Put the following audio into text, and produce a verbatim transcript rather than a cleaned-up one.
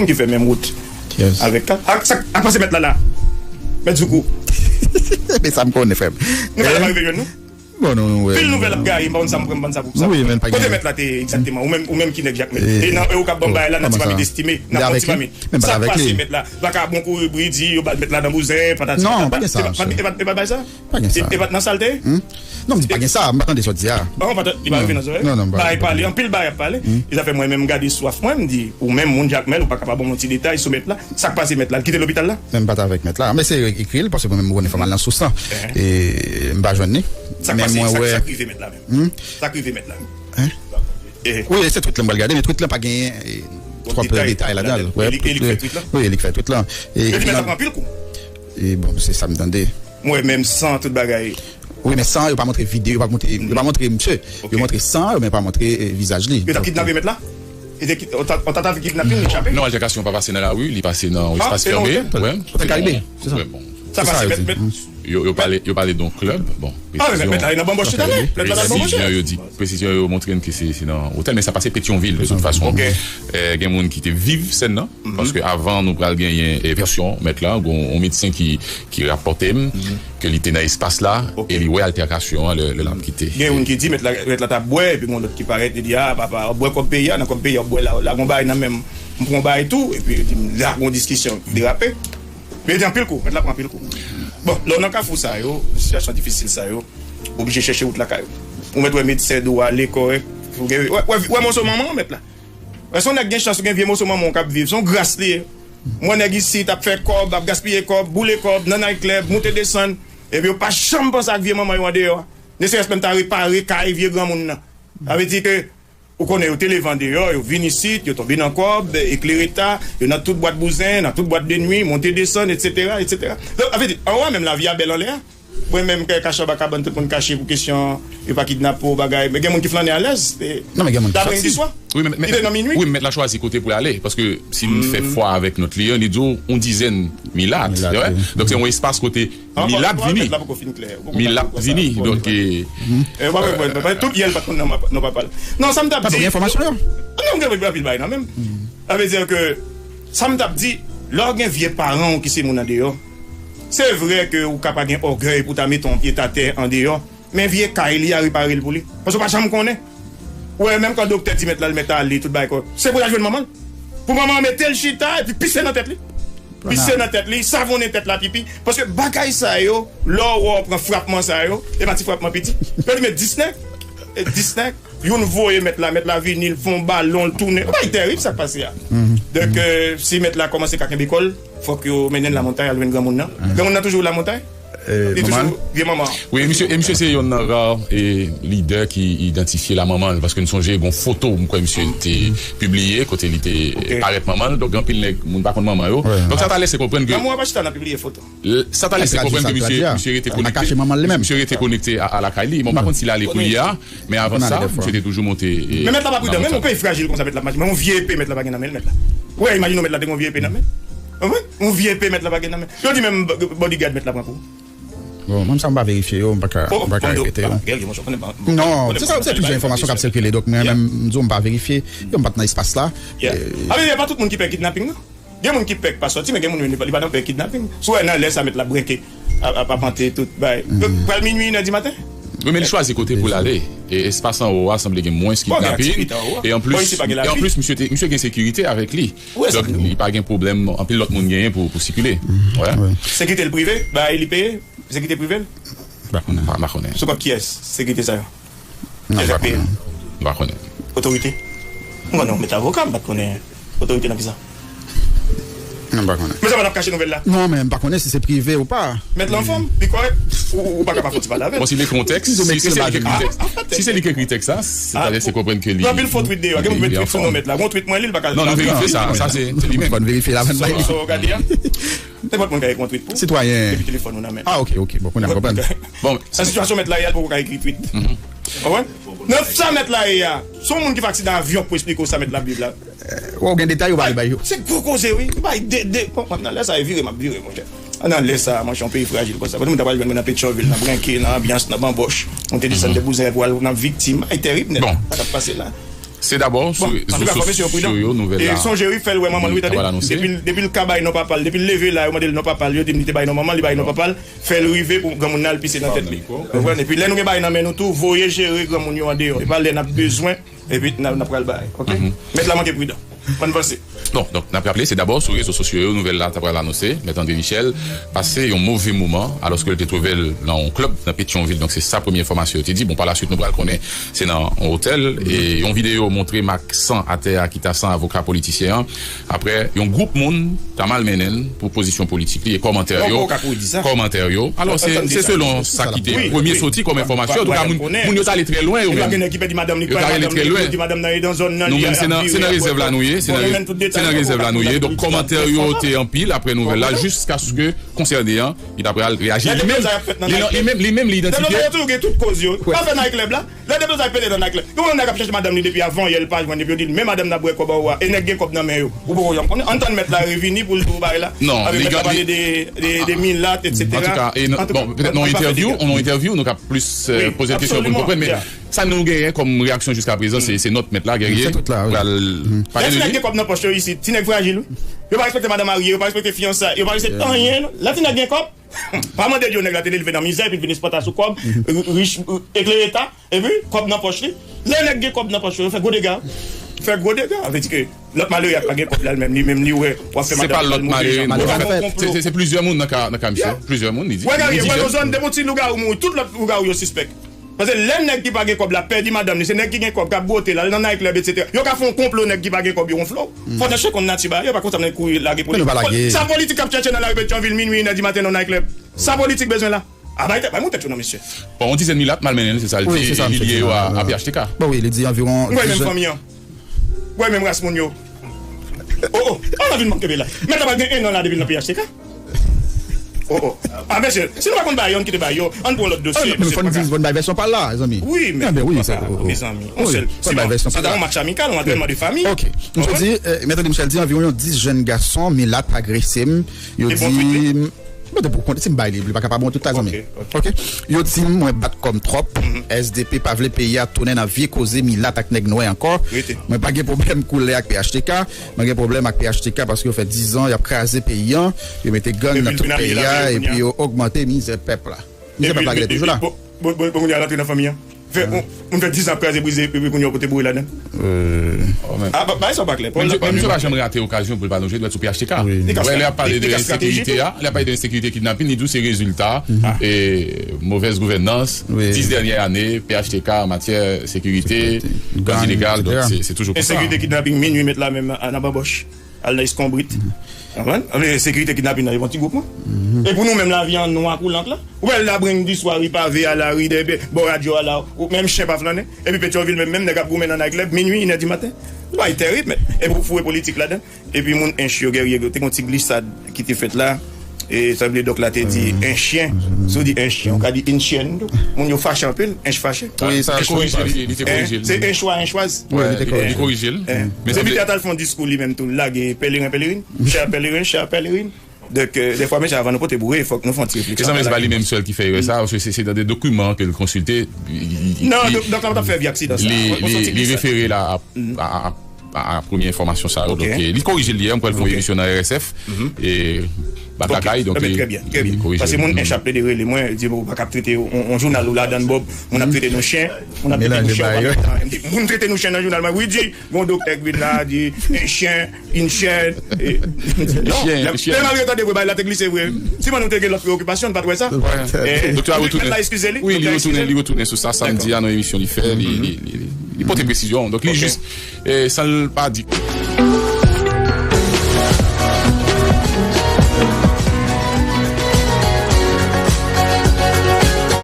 Ki fè menm wout avèk ka. Ak sa k ap pase mèt la la? Mèt Zoukou. Men sa m konnen, frè m. Nouvèl la pa rive jwenn nou? Bon, nou, pil nouvèl ap gaye, m pa konn sa m pran, m pa konn sa m pou pran. Kote mèt la te egzakteman? Ou menm, ou menm ki nèg Jakmèl? E nan, e ou k ap ban m bagay la nan ti mamit estime, nan fon ti mamit. Sa k pase mèt la? Vakabon kouri bri di yo ba l mèt la nan bouzen, patati patata. Non, pa gen sa, misye. E pa, e pa, e pa bay sa? Pa gen sa. E pa t nan sa l te ye? Non, m di pa gen sa, m pa tande sa w di a. Bon, pa t, li pa rive nan zòrèy. Non, non, m pa. Bagay pale, anpil bagay ap pale. E sa fè mwen menm m gade swaf mwen, m di, ou menm moun Jakmèl, ou pa ka pa ban m yon ti detay sou mèt la. Sa k pase mèt la? L kite lopital la? Men m pa t avèk mèt la. M eseye ekri l, paske mwen menm m konnen fè mal nan sous lan. E m pa jwenn li. Sa k pase, sa k rive mèt la menm? Sa k rive mèt la menm? Wi, se tweet lan m pral gade, men tweet lan pa genyen twòp detay ladan l. E li k fè tweet lan? Wi, e li k fè tweet lan. E li mèt la pran anpil kou. E bon, se sa m tande. Mwen menm san tout bagay. Wi, men san, yo pa montre videyo, yo pa montre, yo pa montre misye. Yo montre san, men yo pa montre vizaj li. Yo t ap kidnape mèt la? Yo te kid-, on ta-, on tentative kidnaping, li chape? Non, altèkasyon pa pase nan lari, li pase nan yon espas fèmen. Otèl Karibe, se sa? Sa pase mèt, mèt. Yo, yo pale, yo pale de yon klèb. Bon, presizyon, presizyon yo di, presizyon yo montre n ke se, se nan otèl, men sa pase Petyonvil, de tout fason. Gen moun ki te viv sèn nan, paske avan nou pral genyen vèsyon mèt la, gen yon medsen ki, ki rapòte m ke li te nan espas la e li wè altèkasyon an lè, lè l ap kite. Gen youn ki di mèt la, mèt la t ap bwè, epi gen lòt ki parèt, li di, a, papa, w ap bwè kòb peyi a, nan kòb peyi a, w ap bwè la, la gon bagay nan men m, m pran yon bagay tou, epi yo di m, la gon diskisyon derape. Men li anpil kou, mèt la pran anpil kou. Bon, lè w nan kafou sa yo, sitiyasyon difisil sa yo, w oblije chèche wout lakay ou. Ou mèt wè medsen dou ale kòrèk. Ou gen, wè, wè, wè moso manman w mèt la. Wè se yon nèg gen chans ou gen vye moso manman w k ap viv. Se yon gras li ye. M wè nèg isit ap fè kòb, ap gaspiye kòb, boule kòb, nan night club, moute desann. Epi yo pa janm panse ak vye manman yo andeyò a. Ne serait-ce menm ta repare kay vye granmoun nan. Sa vle di ke Ou konnen, yo te leve andeyò, yo vin isit, yo tonbe nan kòb, eklere ta, yo nan tout bwat bouzen, nan tout bwat de nwi, monte desann, etsetera, etsetera. Donk, sa vle di, anwo a menm lavi a bèl anlè a. Mwen menm, kay kache anba kabann, tout moun kache pou kesyon, yo pa kidnape w, bagay. Men gen moun ki flannen alèz, e, non, men gen moun ki soti. Wi, men, men, ki te nan minwi. Wi, men mèt la chwazi kote pou l ale, paske si n fè fwa avèk nòt li an, li di w yon dizèn milat. Milat, wi. Donk, se yon espas kote Milat vini. Milat vini, donk, e, tout yè l pa t konn nan, nan papa l. Non, sa m t ap di. Papa gen enfòmasyon yo? Non, m gen anpil bagay nan men m. Sa vle di ke, sa m t ap di, lè w gen vye paran w ki se moun andeyò, se vre ke ou ka pa gen ògèy pou ta mete yon pye atè andeyò, men vye kay li a, repare l pou li. Paske w pa janm konnen. Ou wè, menm kan doktè di mèt la, l mèt ale, tout bagay kò. Se pou l al jwenn manman l. Pou manman an mete l chita, epi pise nan tèt li. Pise nan tèt li, savonnen tèt la pipi. Paske bagay sa yo, lè w wè w pran frapman sa yo, e pa ti frapman piti. Yo di men dis nèg, e dis nèg, youn voye mèt la, mèt la vini, l fè yon balon, l tounen. Yon bagay tèrib sa k pase a. Donk, e, si mèt la kòmanse ka kenbe kò l, fòk yo mennen l Lamontay al jwenn granmoun nan. Granmoun nan toujou Lamontay? Li toujou vye manman an. Wi, e misye, e misye se yonn nan ra, e, lidè ki idantifye la manman l, paske n sonje gon foto m kwè misye te pibliye kote li te parèt manman l. Donk, gen anpil nèg, moun pa konn manman yo. Donk, sa ta lese konprann ke manman an pa chita nan pibliye foto. Sa ta lese konprann ke misye, misye rete konekte, misye rete konekte a, a lakay li. Bon, m pa konn si l ale kounye a, men avan sa, misye te toujou monte, e, men mèt la pa pridan, menm yon peyi frajil konsa, mèt la pa, menm yon vye epe mèt la pa gen nan men l, mèt la. Ou wè, imajine w mèt la te gen yon vye epe nan men l. Ou konprann? Yon vye epe mèt la pa gen nan men l. Yo di menm bodyguard mèt la pran kou. Bon, mwen sa m pa verifye yo, m pa ka, m pa ka repete yo. Non, se sa, se plizyè enfòmasyon k ap sikile, donk mwen menm, m di w m pa verifye yo, m pa t nan espas la. Sa vle di, e pa tout moun ki pè kidnaping, non. Gen moun ki pè k pa sòti, men gen moun li pa, li pa nan pè kidnaping. Si w wè nan lè sa mèt la breke, ap, ap apante tout bagay. Pral minwi, inè di maten. Wi, men li chwazi kote pou l ale. E espas anwo a sanble gen mwens kidnaping. E anplis, e anplis, misye te, misye gen sekirite avèk li. Donk, li pa gen pwoblèm anpil lòt moun genyen pou, pou sikile. Sekirite l prive, bagay li peye, sekirite prive l. M pa konnen. M pa konnen. Sou kont kiyès sekirite sa yo? Non, m pa konnen. M pa konnen. Otorite? M konnen w met avoka, m pa t konnen otorite nan kisa. Non, m pa konnen. Men sa pa t ap kache nouvèl la. Non, men m pa konnen si se prive ou pa. Mèt la anfòm, li kòrèk. Ou, ou pa ka pa fè yon ti pale avè l. Bon, si li ekri yon tèks, si se li ki ekri tèks, si se li ki ekri tèks la, se ta lese konprann ke li, gen anpil fo tweet deyò, gen moun ki met tweet sou non mèt la. Gon tweet mwen li, l pa ka. Non, nou verifye sa, sa se, se li menm. Fò n verifye la menm. Sa w gade a. Nenpòt moun ka ekri yon tweet pou ou. Sitwayen. Epi telefòn ou nan men. Ah, ok, ok. Bon, kounye a m konprann. Bon, nan sitiyasyon mèt la ye a, l poko ka ekri tweet. Ou konprann? Nan sa mèt la ye a, se yon moun ki fè aksidan avyon pou esplike w sa mèt la ap viv la. Wè, w gen detay ou pa al bay yo. Se gwo koze, wi. Bay de, de, bon, nan lè sa, e vire m ap vire, monchè. Nan lè sa, monchè, yon peyi frajil konsa. Kote moun ta pral jwenn mwen nan Petyonvil, nan brenke, nan anbyans, nan banbòch. Moun te desann de bouzen pou al nan viktim. Ay, tèrib nèt. Sa k ap pase la. Se dabò sou rezo sosyo yo nouvèl la. E sonje, wi, fè l wè manman l, wi, tande. Depi l, depi l ka bay non papa l, depi l leve la, yo mande l non papa l, yo di m li te bay non manman l, li bay non papa l, fè l rive pou granmoun nan al pise nan tèt li. Konprann? Epi lè nou gen bagay nan men nou tou, voye jere granmoun yo andeyò. E pa lè n ap bezwen, epi n a, n a pral bay. Oke? Mèt la manke pridan. Bòn panse. Bon, donk, n ap raple, se dabò sou rezo sosyo yo nouvèl la ta pral anonse. Mèt André Michel pase yon move moman alòske l te twouve l nan yon klèb nan Petyonvil. Donk, se sa premye enfòmasyon yo te di. Bon, pa laswit, nou pral konnen se nan yon otèl. E yon videyo montre mak san atè a ki ta san avoka politisyen an. Apre, yon gwoup moun ta malmennen l pou pozisyon politik li e kòmantè yo. Kòmantè yo. Alò, se, se selon sa ki te premye soti kòm enfòmasyon. Antouka, moun, moun yo t ale trè lwen, yo menm. Yo t ale trè lwen. Nou menm, se nan, se nan rezèv la nou ye. Se nan, se nan rezèv la nou ye. Donk, kòmantè yo te anpil apre nouvèl la, jiskaske konsène an, li ta pral reyaji. Li menm, li menm, li menm, li idantipye. Yo toujou gen tout koz yo. Pa fè night club la. Lè deblozay pete nan night club. Yon nèg ap chèche madanm li depi avan yè, l pa jwenn, epi yo di l, men madanm nan ap bwè kòb an ou a. E nèg gen kòb nan men yo. Ou poko janm konnen. Ann tann mèt la revini pou l di w bagay la. Non, li pale de, de, de milat, etsetera. Antouka, e bon, petèt nan yon entèvyou, nan yon entèvyou, nou ka plis poze l kesyon pou n konprann, men sa nou genyen kòm reyaksyon jiska prezan, se, se nòt mèt la, Guerrier, pral pale de li. Lè ti nèg gen kòb nan pòch yo isit, ti nèg frajil, wi. Yo pa respekte madanm marye, yo pa respekte fiyanse, yo pa respekte anyen, non. Lè ti nèg gen kòb, pa mande Dye nèg la te leve nan mizè, epi l vin espanta sou kòb, rich, eklere ta, epi kòb nan pòch li. Lè nèg gen kòb nan pòch yo, yo fè gwo dega. Fè gwo dega. Vle di ke lòt malere a pa gen kòb la, li menm, li menm, li wè, w ap fè madanm li mouri. Se pa lòt malere, non. Se, se, se plizyè moun nan ka, nan ka misye. Plizyè moun, li di. Wè, Guerrier, wè, nou zòn, depi yon ti lougawou mouri, tout lòt lougawou yo sispèk. Paske lè nèg ki pa gen kòb la pèdi madanm li, se nèg ki gen kòb k ap bwote l, al nan night club, etsetera. Yo ka fè yon konplo nèg ki pa gen kòb yo, yon flow. Fò nan chèk konn nati bagay yo, pa konsa m kouri lage pou li. Sa politik ap chèche nan lari Petyonvil minwi, inè di maten nan night club? Sa politik bezwen la? A bay tèt, bay moun tèt yo non, mesye. Bon, yon dizèn milat malmennen, se sa l di, li lye yo a, a P H T K. Bon, wi, li di anviwon. M wè menm fanmi an. M wè menm ras moun yo. O, o, an nan vin manke la. Mèt la pral gen en an la depi l nan P H T K. O, o. A, mesye, si nou pa konn bay yo, ann kite bay yo. Ann pran lòt dosye, mesye. Fò n di, fò n bay vèsyon pa l la, zanmi. Wi, men, mezanmi, yon sèl, se ta yon match amikal, yon antrènman de fanmi. Ok. M sot di, Mèt André Michel di anviwon yon dis jèn gason milat agrese m. Yo di m, mwen te pou konte, si m bay li, li pa ka pa bon tout la, zanmi. Ok. Yo di m mwen bat kò m twòp. S D P pa vle peyi a tounen nan vye koze milat ak nèg nwè ankò. Mwen pa gen pwoblèm koulè ak P H T K. Mwen gen pwoblèm ak P H T K paske yo fè diz an y ap kraze peyi an, yo mete gang nan tout peyi a, epi yo ogmante mizè pèp la. Mizè pèp la genlè toujou la. Bon, bon, bon, kounye a l antre nan fanmi an. Fè, moun fè diz an ap kraze brize, epi kounye a w pote boure ladan. Ah, bagay sa pa klè. Men misye pa janm rate okazyon pou l pa lonje dwèt sou P H T K. Wè, lè y ap pale de ensekirite a, lè y ap pale de ensekirite, kidnapin, li di w se rezilta e movèz gouvènans, dis dènyè ane, P H T K an matyè sekirite, gang ilegal, donk se, se toujou konsa. Ensekirite, kidnapin, minwi mèt la menm nan banbòch. Al nan eskonbrit. Konprann? Anben, sekirite kidnapin nan, yo pran ti gwoup mwen. E pou nou menm, lavi an nwa kou lank la. Ou wè, labrenn di swa, ri pave a, lari dèyè, bò radyo a la, ou menm chen pa flannen. Epi Petyonvil menm, menm nèg ap goumen nan night club, minwi, inè di maten. Bagay tèrib, men. Epi ou foure politik ladan. Epi moun ench yo, Guerrier, te gon ti glisad ki te fèt la. E sanble dòk la te di enchyen. Si w di enchyen, ou ka di enchyen tou. Moun yo fache anpil, ench fache. Wi, sa li te korije li, li te korije li. Se enchwa, enchwaz. Wi, li te korije li. Men se Peter t al fè yon diskou li menm tou, l lage pèleren, pèlerin, chè pèleren, chè pèlerin. Donk, dèfwa, mesye, avan nou pote boure, fòk nou fè yon ti refleksyon. E sa, men se pa li menm sèl ki fè erè sa, paske se, se nan de dokiman ke l konsilte. Non, donk, donk, la, w t ap fè vye aksidan sa. Li, li, li refere la a, a, a, a, a premye enfòmasyon sa yo. Donk, e, li korije l yè, m kwè l fè yon emisyon nan R S F. E, bat lakay, donk, trè byen, trè byen. Paske moun ench ap plede rele mwen, di, bon, ou pa ka ap trete yon, yon jounal ou ladan, Bob, moun ap trete nou chen, moun ap trete nou chen, ou pa mete an, m di, moun trete nou chen nan jounal mwen, wi, di, gon doktè k vin la, di, en chen, in chen, e, non, lè m al retande vre, bagay la te glise vre. Siman nou te gen lòt preokipasyon, n pa t wè sa. Doktè a retounen. Wi, li retounen, li retounen sou sa, samdi a, nan emisyon li fè, li, li, li, li, li pote presizyon. Donk, li jis, e, san l pa di.